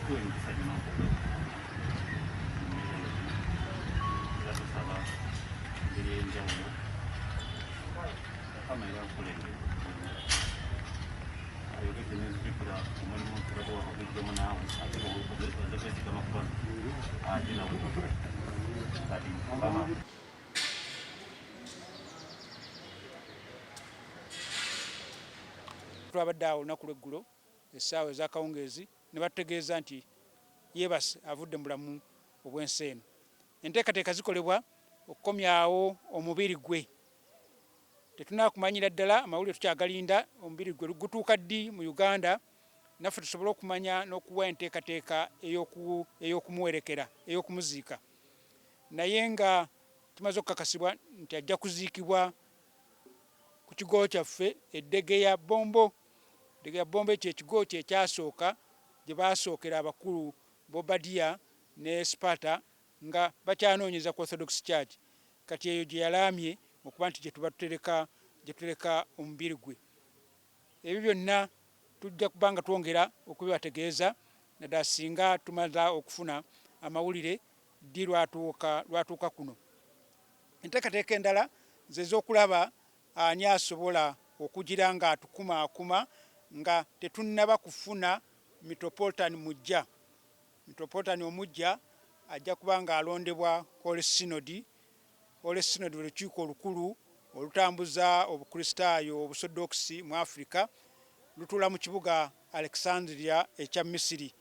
Tuwa emikisa gino okugaba mu mbeera yonna, era tusaba engeri ey'enjawulo Mukama era akulembere. Ayogedde nenzijukira omulimu tubadde wakagujjamu naawe ate oze kwesigama ku bano ate nawe kati Mukama. Twabadde awo olunaku lw'eggulo essaawa ez'akawungeezi ne batutegeeza nti yeebase avudde mu bulamu obw'ensi eno. Enteekateeka zikolebwa okukomyawo omubiri gwe. Tetunakumanyira ddala, amawulire tukyagalinda, omubiri gwe gutuuka ddi mu Uganda naffe tusobole okumanya n'okuwa enteekateeka ey'okumuwerekera, ey'okumuziika. Naye nga kimaze okukakasibwa nti ajja kuziikibwa ku kigo kyaffe e Ddegeya Bombo. Ddegeya Bombo ekyo ekigo kye kyasooka gye baasookera abakulu b'Obadia ne Sparta nga bakyanoonyeza ku Orthodox Church. Kati eyo gye yalaamye okuba nti gye tuba tutereka gye tutereka omubiri gwe. Ebyo byonna tujja kuba nga twongera okubibategeeza naddala singa tumala okufuna amawulire ddi lw'atuuka lw'atuuka kuno. Enteekateeka endala ze z'okulaba ani asobola okugira ng'atukumaakuma nga tetunnaba kufuna Metropolitan muggya. Metropolitan omuggya ajja kuba ng'alondebwa Holy Synod. Holy Synod lwe lukiiko olukulu olutambuza Obukristaayo Obusodookisi mu Afrika. Lutuula mu kibuga Alexandria ekya Misiri.